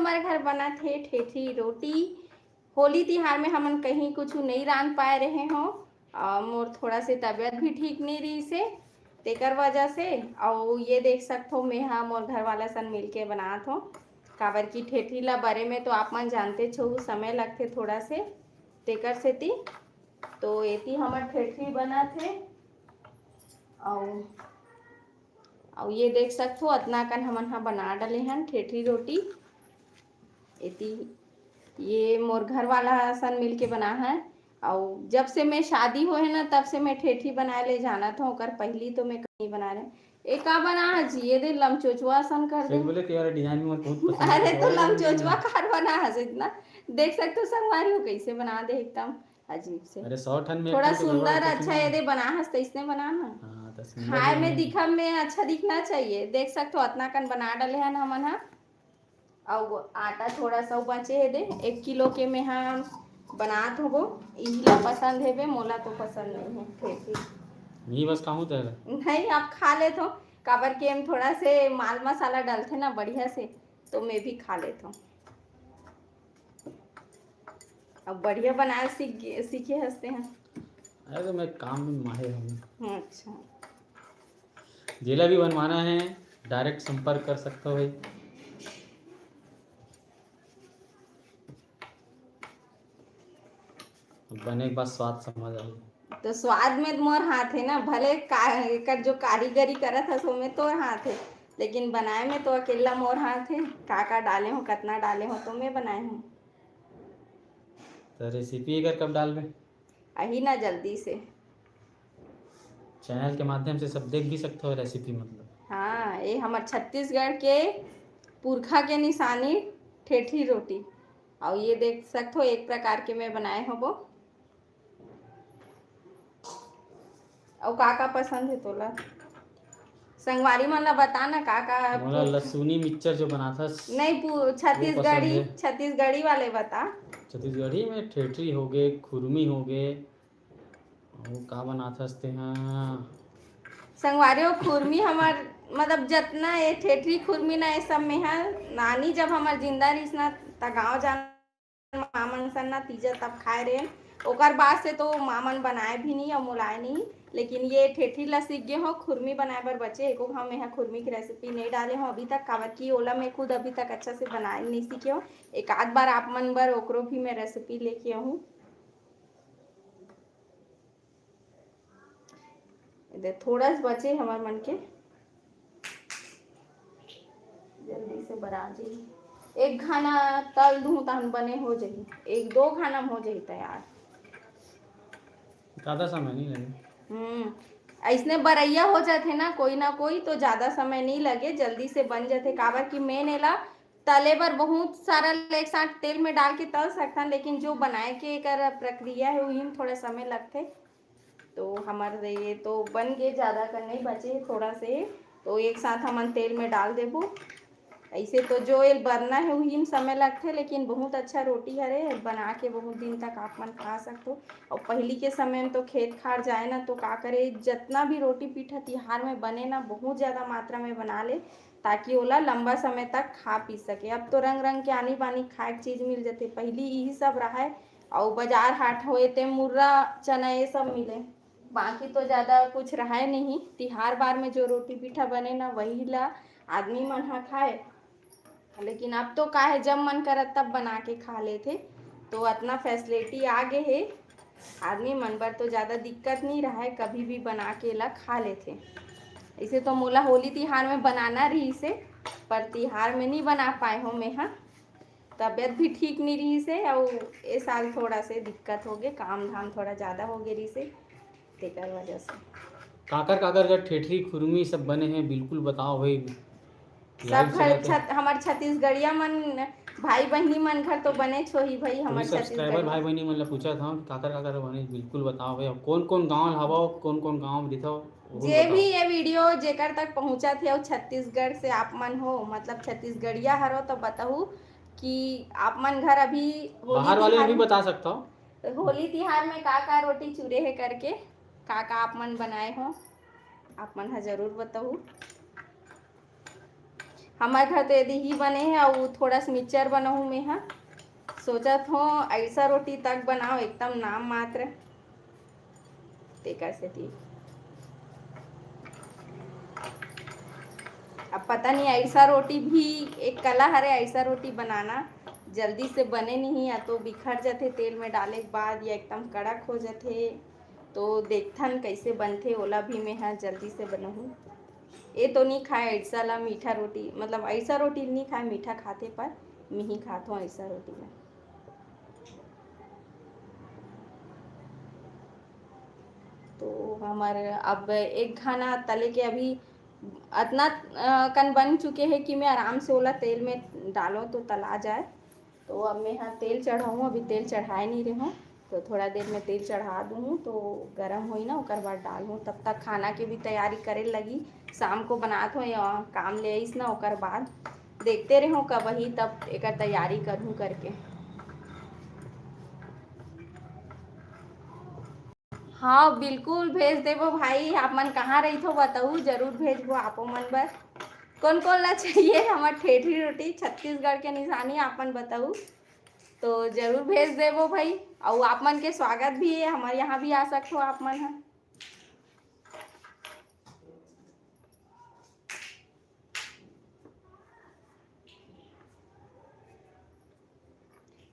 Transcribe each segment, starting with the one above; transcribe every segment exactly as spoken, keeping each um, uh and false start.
हमारे घर बनत हे ठेठरी रोटी। होली तिहार में हमन कहीं कुछ नहीं रांध पाए रहे हों, और मोर थोड़ा से तबीयत भी ठीक नहीं रहिसे, तेकर वजह से। और ये देख सकथो, मैं हा मोर घर वाला सन मिलके बनात हों, काबर कि ठेठरी ला बरे में तो आप मन जानते छो, समय लगथे थोड़ा से, तेकर सेती। तो एती हमर ठेठरी बनत हे। और, और ये देख सकथो, अतना कन हमन हा बना डले हन ठेठरी रोटी। एती ये मोर घर वाला सन मिलके बना है। और जब से मैं शादी होए ना, तब से मैं ठेठरी बनाए ले जानत हों, ओकर पहली तो मैं कहीं बना रहे। ए का बना है जी, ये दे लमचोचवा सन कर दे। बोले कि यार, डिजाइन में बहुत पसंद है। अरे तो लमचोचवा कार बना है इतना, देख सकते हो संगवारी हो कैसे बना दे, एकदम अजीब से। अरे सौ ठन में थोड़ा सुंदर अच्छा ये दे बना हस, तो इसने बना ना। हाँ, तो सुंदर खाए में दिखब में अच्छा दिखना चाहिए। देख सकते हो अतना कन बना डले हन हमन हा। अउ आटा थोड़ा सा बचे हे दे, एक किलो के मैं हा बनात होबो। इही ला पसंद हेबे, मोला तो पसंद नहीं है ठेठरी। नहीं, बस कहूँ तो नहीं, आप खा लेत हो, काबर के हम थोड़ा से माल मसाला डलथे ना बढ़िया से, तो मैं भी खा लेत हूँ। अब बढ़िया बनाए सीख गे-, सीखे हंसते हैं। अरे तो मैं काम में माहिर हूँ। अच्छा। जेला भी बनवाना है, डायरेक्ट संपर्क कर सकते हो भाई। बने के बाद स्वाद समझ आही। तो स्वाद में मोर हाथ है ना, भले का, एकर जो कारीगरी करत हस, ओमे तोर हाथ है, लेकिन बनाए में तो अकेला मोर हाथ है। का का डाले हो, कतना डाले हो, तो मैं बनाए हूँ। तो रेसिपी एकर कब डालबे? अही ना जल्दी से। चैनल के माध्यम से सब देख भी सकते हो रेसिपी, मतलब। हाँ, ये हमर छत्तीसगढ़ के पुरखा के निशानी ठेठरी रोटी। और ये देख सकते हो, एक प्रकार के मैं बनाए होबो। अउ का का पसंद है तोला? संगवारी मन ला बता ना, का का मोला पू- लहसुनी मिक्सचर जो बनाथस, नहीं, पू-, वो पसंद छत्तीसगढ़ी, है। छत्तीसगढ़ी वाले बता। छत्तीसगढ़ी में ठेठरी हो गे, खुरमी हो गे, वो का बनाथस ते हाँ? संगवारी हो, खुरमी हमर, मतलब, जतना ये ठेठरी खुरमी ना, ये सब में हा नानी जब हमर जिंदा रहिस ना, त गाँव जाना मामन सन ना तीजा तब खाए रेन। ओकर बाद से तो मामन बनाए भी नहीं अउ मोलाए नहीं, लेकिन ये ठेठरी ला सीख गे हो, खुरमी बनाए बर बचे। एको घाव में हा खुरमी की रेसिपी नहीं डाले हो अभी तक, काबर कि ओला मैं खुद अभी तक अच्छा से बनाए नहीं सीखे हो। एक आध बार आप मन बर ओकरो भी मैं रेसिपी लेके आहूँ। इधर थोड़ा सा बचे हमर मन के, जल्दी से बरा जी। एक घाना तल दूँ तहन बने हो जाही, एक दो घाना में हो जाही तैयार। ज्यादा समय नहीं लगे। हम्म, ऐसने बरैया हो जाथे ना कोई ना कोई, तो ज्यादा समय नहीं लगे, जल्दी से बन जाथे। काबर कि मेन एला तले बर बहुत सारा एक साथ तेल में डाल के तल सकथन, लेकिन जो बनाए के एकर प्रक्रिया है, वही में थोड़ा समय लगथे। तो हमर ये तो बन गे, ज्यादा कर नहीं बचे हे, थोड़ा से, तो एक साथ हमन तेल में डाल देबो। ऐसे तो जो ये बरना है, वही में समय लगथे, लेकिन बहुत अच्छा रोटी हरे, बना के बहुत दिन तक आप मन खा सकते हो। और पहली के समय में तो खेत खार जाए ना, तो का करे, जितना भी रोटी पीठा तिहार में बने ना, बहुत ज्यादा मात्रा में बना ले, ताकि ओला लंबा समय तक खा पी सके। अब तो रंग रंग के आनी बानी खाए के चीज मिल जथे, पहली यही सब रहाय। अउ बाजार हाट होए ते मुर्रा चना ये सब मिले, बाकी तो ज्यादा कुछ रहाय नहीं। तिहार बार में जो रोटी पीठा बने ना, वही ला आदमी मन हा खाए। लेकिन अब तो का है, जब मन करत तब बना के खा लेथे, तो अतना फैसिलिटी आ गे हे, आदमी मन बर तो ज्यादा दिक्कत नहीं रहाय, कभी भी बना के ला खा लेथे। इसे तो मोला होली तिहार में बनाना रहिस हे, पर तिहार में नहीं बना पाए हो मैं हा, तबीयत भी ठीक नहीं रहिस हे, अउ ए साल थोड़ा से दिक्कत हो गे, काम धाम थोड़ा ज्यादा हो गे रहिस हे, तेकर वजह से। काकर काकर घर ठेठरी खुरमी सब बने हैं, बिल्कुल बताओ भाई। सब घर छत-, हमर छत्तीसगढ़िया मन, भाई बहिनी मन घर तो बने छोही भाई, हमर सब्सक्राइबर छत्तीसगढ़िया। भाई बहिनी मन ला पूछा था कि काकर काकर बने, बिल्कुल बताओ भाई। अब कौन कौन गांव हवा, कौन कौन गांव में रिथव, जे भी ये वीडियो जेकर तक पहुंचा थे और छत्तीसगढ़ से आप मन हो, मतलब छत्तीसगढ़िया हरो, तो बताहू कि आप मन घर अभी होली बाहर वाले तिहार भी में, बता सकता हो। होली तिहार में का का रोटी चूरे हे करके, का का आप मन बनाए हो, आप मन हा जरूर बताहू। हमर घर तो यदि ही बने हे, अउ थोड़ा सा मिक्सचर बनाहूँ मैं हा। सोचत हो अइसा रोटी तक बनाओ, एकदम नाम मात्र। तेकर सेती अब पता नहीं, अइसा रोटी भी एक कला हरे, अइसा रोटी बनाना जल्दी से बने नहीं, या तो बिखर जथे तेल में डाले के बाद, या एकदम कड़क हो जथे। तो देखथन कइसे बनथे, ओला भी मैं ह जल्दी से बनाहूँ। ए तो नहीं खाए अइसा ला, मीठा रोटी, मतलब अइसा रोटी नहीं खाए, मीठा खाथे, पर मिही खात हो अइसा रोटी ला। तो हमर अब एक घाना तले के अभी अतना अ, कन बन चुके हे कि मैं आराम से ओला तेल में डालो तो तला जाए। तो अब मैं हा तेल चढ़ाऊँ, अभी तेल चढ़ाए नहीं रहूँ, तो थोड़ा देर में तेल चढ़ा दूँ, तो गरम होई ना, ओकर बाद डालूँ। तब तक खाना के भी तैयारी करे लगी, शाम को बनात हो या काम ले आइस ना, ओकर बाद देखते रहूँ कब ही, तब एकर तैयारी करूँ करके। हाँ, बिल्कुल भेज देबो भाई। आप मन कहाँ रहिथो बताऊ, जरूर भेजबो आपो मन बर। कौन कौन ला चाहिए हमर ठेठरी रोटी, छत्तीसगढ़ के निशानी, आप मन बताऊ, तो जरूर भेज देबो भाई। अउ आप मन के स्वागत भी है, हमर यहाँ भी आ सकथो आप मन ह।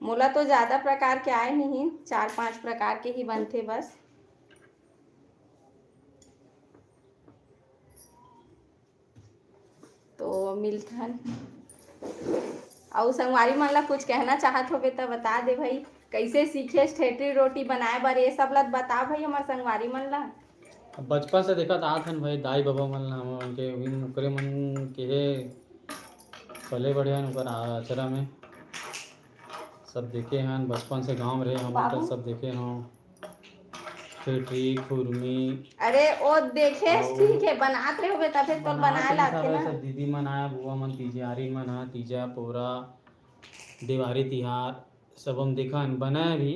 मोला तो ज्यादा प्रकार के आए नहीं, चार पांच प्रकार के ही बनथे बस। तो मिलथन। अउ संगवारी मन ला कुछ कहना चाहत होबे त बता दे भाई, कैसे सीखेस ठेठरी रोटी बनाए बर, ये सब ला बता भाई हमर संगवारी मन ला। अब बचपन से देखत आत हन भाई, दाई बबा मन ला, हमन के उही ओकरे मन के हे, पले बढ़े हन ओकर अचरा में। सब देखे हन, बचपन से गाँव में रहे हमन, बाबू। सब देखे हन। ठेठरी, खुरमी। अरे, ओ देखे, अउ ठीक है, बनात रहे होबे, तबे तो बनात बनाए रहे लाथे सब, ना। सब दीदी मन आए, बुआ मन, तिजियारी मन ह, तीजा, पोरा, देवारी तिहार, सब हम देखन, बनाए भी।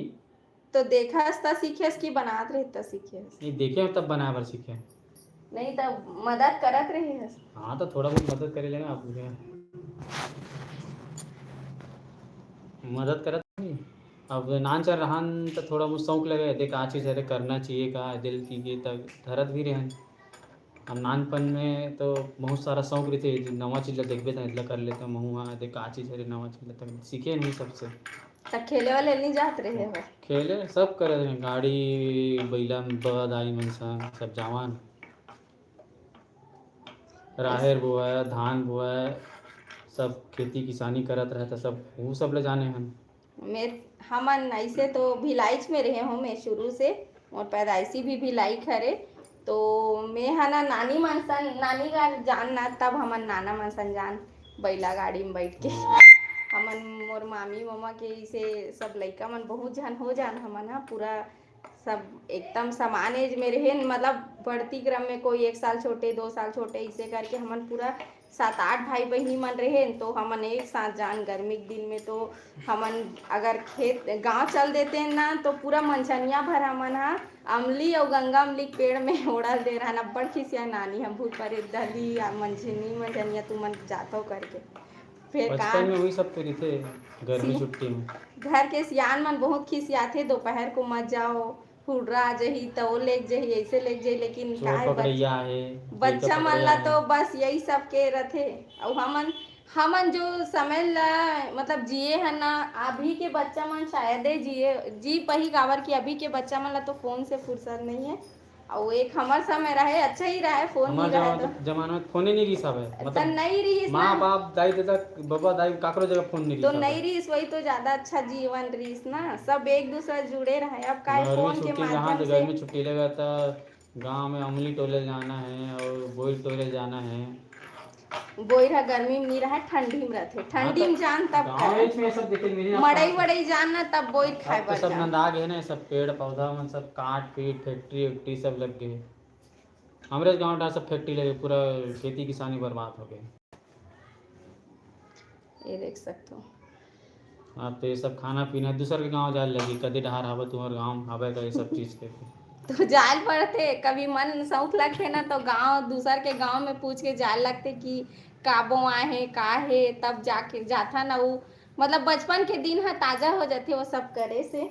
तो देखस त सीखेस कि बनात रहे त सीखेस? नहीं, देखे तब बनाए बर सीखे। नहीं, तब मदद करत रहे हस। हाँ, तो थोड़ा बहुत मदद करे लेना आप मुझे। मदद करत नहीं। अब नान चल रहन त थोड़ा बहुत शौक लगे, देख, आ चीज हरे, करना चाहिए का, दिल की ये तक धरत भी रहन। अब नानपन में तो बहुत सारा शौक रहिथे, नवा चीज ला देखबे त एला कर लेते, महू हा, देख, आ चीज हरे, नवा चीज ला तक सीखे नहीं सबसे। त खेले वाले नहीं जात रहे हो? खेले सब करे रहे, गाड़ी, बइला, बा, दाई मन संग सब जावन। राहेर बोए, धान बोए, सब खेती किसानी करत रहे, त सब, वो सब ले जाने हन। मैं, हमन ऐसे तो भिलाईच में रहे हों मैं शुरू से, मोर पैदाइशी भी भिलाई हरे। तो मैं हा ना नानी मन सन, नानी घर जान ना, तब हमन नाना मन सन जान, बैला गाड़ी में बैठ के। हमन, मोर मामी, ममा के इसे सब लइका मन बहुत झन हो जान, हमन हा पूरा सब एकदम समान एज में रहेन, मतलब बढ़ती क्रम में कोई एक साल छोटे, दो साल छोटे, इसे करके हमन पूरा सात आठ भाई बहिनी मन रहेन। तो हमन एक साथ जान, गर्मी के दिन में तो हमन अगर खेत गांव चल देते ना, तो पूरा मंझनिया भर हमन हा अमली अउ गंगा अमली के पेड़ में ओढ़ल दे रहन। अब्बड़ खिसिया नानी हम भूत परे दली या मंझनी मंझनिया तुमन जाथो करके। फिर बचपन का में वही सब तो रहिथे, गर्मी सी-, छुट्टी में। घर के सियान मन बहुत खिसियाथे, "दोपहर को मत जाओ, हुर्रा आ जही, त ओ लेग जही, ऐसे लेग जही।" लेकिन चोर काहे बच-, पकड़ैया हे, बच्चा मन ला तो बस यही सब के रथे। अउ हमन, हमन जो समय ला मतलब जिए हन ना, अभी के बच्चा मन शायदे जिए, जी पही, काबर कि अभी के बच्चा मन ला तो फोन से फुर्सत नहीं है। अउ एक हमर समय रहे, अच्छा ही रहे, फोन हमर नहीं रहे जमा-, तो। जमाना में फोने नहीं रिहिस हवे, त मतलब नहीं रिहिस माँ ना। बाप, दाई ददा, बबा दाई, काकरो जगह फोन नहीं तो रिहिस हवे। नहीं रिहिस, वही तो ज्यादा अच्छा जीवन रिहिस ना, सब एक दूसरा जुड़े रहे। अब का है, गर्मी फोन के छुट्टी जहाँ माध्यम तो से। गर्मी छुट्टी लगा त गाँव में अमली टोले जाना है और बोइर टोले जाना है। बोइर ह गर्मी में नहीं रहे, ठंडी में रहथे। हाँ, ठंडी तो में जान तब गाँव खाए। में ये सब देखे मिले ना, मड़ई वड़ई जान ना, तब बोइर खाए अब तो बर सब जान। नंदा गए ना, सब पेड़ पौधा मन सब काट पीट, फैक्ट्री वैक्ट्री सब लग गए। हमरे गाँव डार सब फैक्ट्री लगे, पूरा खेती किसानी बर्बाद हो गए। ये देख सकते हो। अब तो ये सब खाना पीना दूसर के गाँव जाए लगी, कदे डहार हवे तुम्हार गाँव हवे का ये सब चीज के। तो जाए पड़थे, कभी मन शौक लगथे ना, तो गाँव, दूसर के गाँव में पूछ के जाए लगथे कि का बोआए हे, का हे, तब जाके जाथन। अउ मतलब बचपन के दिन ह ताजा हो जाथे वो सब करे से।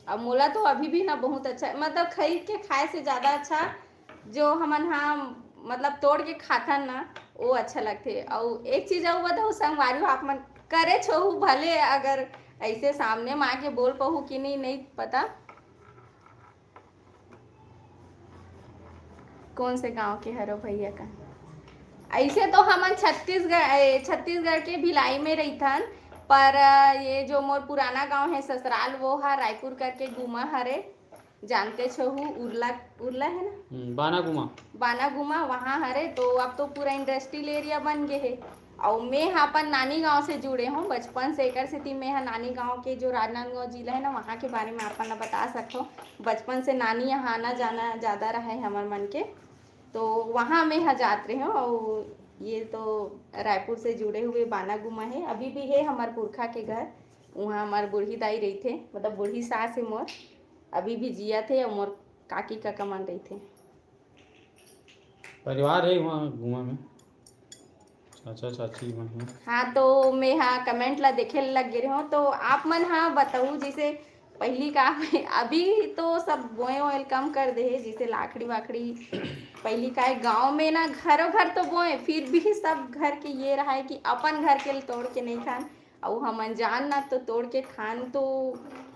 अब मोला तो अभी भी ना बहुत अच्छा, मतलब खरीद के खाए से ज्यादा अच्छा जो हमन हा मतलब तोड़ के खाथन ना, वो अच्छा लगथे। अउ एक चीज अउ बताहूँ संगवारी हो, आप मन करे छोहू भले, अगर ऐसे सामने में आके बोल पहू कि नहीं, नहीं पता। कौन से गांव के हरो भैया का? ऐसे तो हमन छत्तीसगढ़, ए, छत्तीसगढ़ के भिलाई में रहिथन, पर अ, ये जो मोर पुराना गांव है ससुराल, वो हा रायपुर करके गुमा हरे, जानते छहू, उरला, उरला है ना? हम्म, बाना गुमा। बाना गुमा वहाँ हरे, तो अब तो पूरा इंडस्ट्रियल एरिया बन गए है। अउ मैं ह अपन नानी गांव से जुड़े हूँ बचपन से, एकर सेती मैं ह नानी गांव के जो राजनांदगांव जिला है ना, वहाँ के बारे में अपन ला बता सकथव। बचपन से नानी यहाँ आना जाना ज़्यादा रहे हमर मन के, तो वहाँ मैं ह जात रहे हूँ। अउ ये तो रायपुर से जुड़े हुए बाना गुमा है, अभी भी है हमर पुरखा के घर। वहाँ हमर बूढ़ी दाई रहिथे, मतलब बूढ़ी सास है मोर, अभी भी जियत है, अउ मोर काकी काका मन रहिथे। परिवार है वहाँ गुमा में, चाचा चाची मन है। हाँ, तो मैं हा कमेंट ला देखे लग गे रहूँ, तो आप मन हा बताऊ, जैसे पहली का अभी तो सब बोए ओए कम कर दे है, जैसे लाखड़ी वाखड़ी। पहली का है गाँव में ना घरों घर तो बोए, फिर भी सब घर के ये रहा है कि अपन घर के तोड़ के नहीं खान, अउ हमन जान ना तो तोड़ के खान तो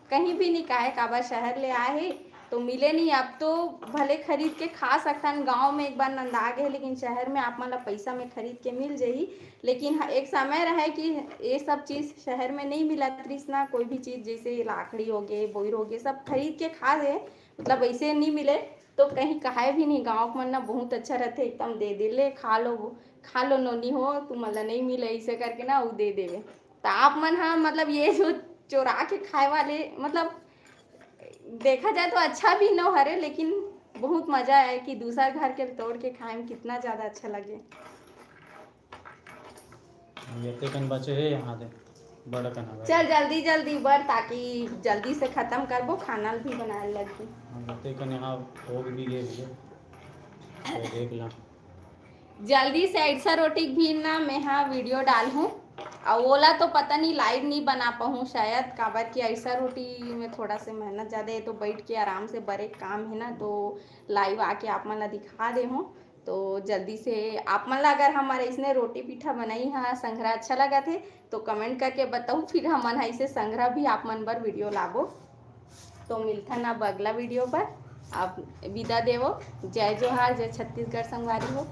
कहीं भी नहीं, काहे काबर शहर ले आए हे तो मिले नहीं। अब तो भले खरीद के खा सकथन, गांव में एक बार नंदा गए, लेकिन शहर में आप मन ला पैसा में खरीद के मिल जाही। लेकिन ह-, एक समय रहे कि ये सब चीज शहर में नहीं मिलत रिस ना, कोई भी चीज जैसे लाखड़ी हो गए, बोइर हो गए, सब खरीद के खा ले, मतलब ऐसे नहीं मिले। तो कहीं कहाए भी नहीं, गाँव के मन ना बहुत अच्छा रहते, एकदम दे दे, ले खा लो, खा लो नोनी हो, तुमन ला नहीं मिले ऐसे करके ना वो दे देवे। तो आप मन हा मतलब ये जो चोरा के खाए वाले, मतलब देखा जाए तो अच्छा भी न हरे, लेकिन बहुत मजा आए कि दूसर घर के तोड़ के खाए में कितना ज्यादा अच्छा लगे। ये ते कन बचे है यहाँ दे, बड़ा कन हवे। चल जल्दी जल्दी बर, ताकि जल्दी से खत्म करबो, खाना भी बनाए लगही। हाँ, ये ते कन यहाँ हो भी गए भैया, तो देख ला। जल्दी से अइसा रोटी के भी ना मैं हा वीडियो डालहूँ, अउ ओला तो पता नहीं लाइव नहीं बना पाहूँ शायद, काबर कि अइसा रोटी में थोड़ा से मेहनत ज़्यादा है, तो बैठ के आराम से बरे काम है ना, तो लाइव आके आप मन ला दिखा दे हूँ। तो जल्दी से आप मन ला अगर हमारे इसने रोटी पीठा बनाई हा संघरा अच्छा लगा थे तो कमेंट करके बताऊ, फिर हमन हा इसे संघरा भी आप मन बर वीडियो लाबो। तो मिलथन अब अगला वीडियो पर। आप विदा देवो। जय जोहार, जय छत्तीसगढ़ संगवारी हो।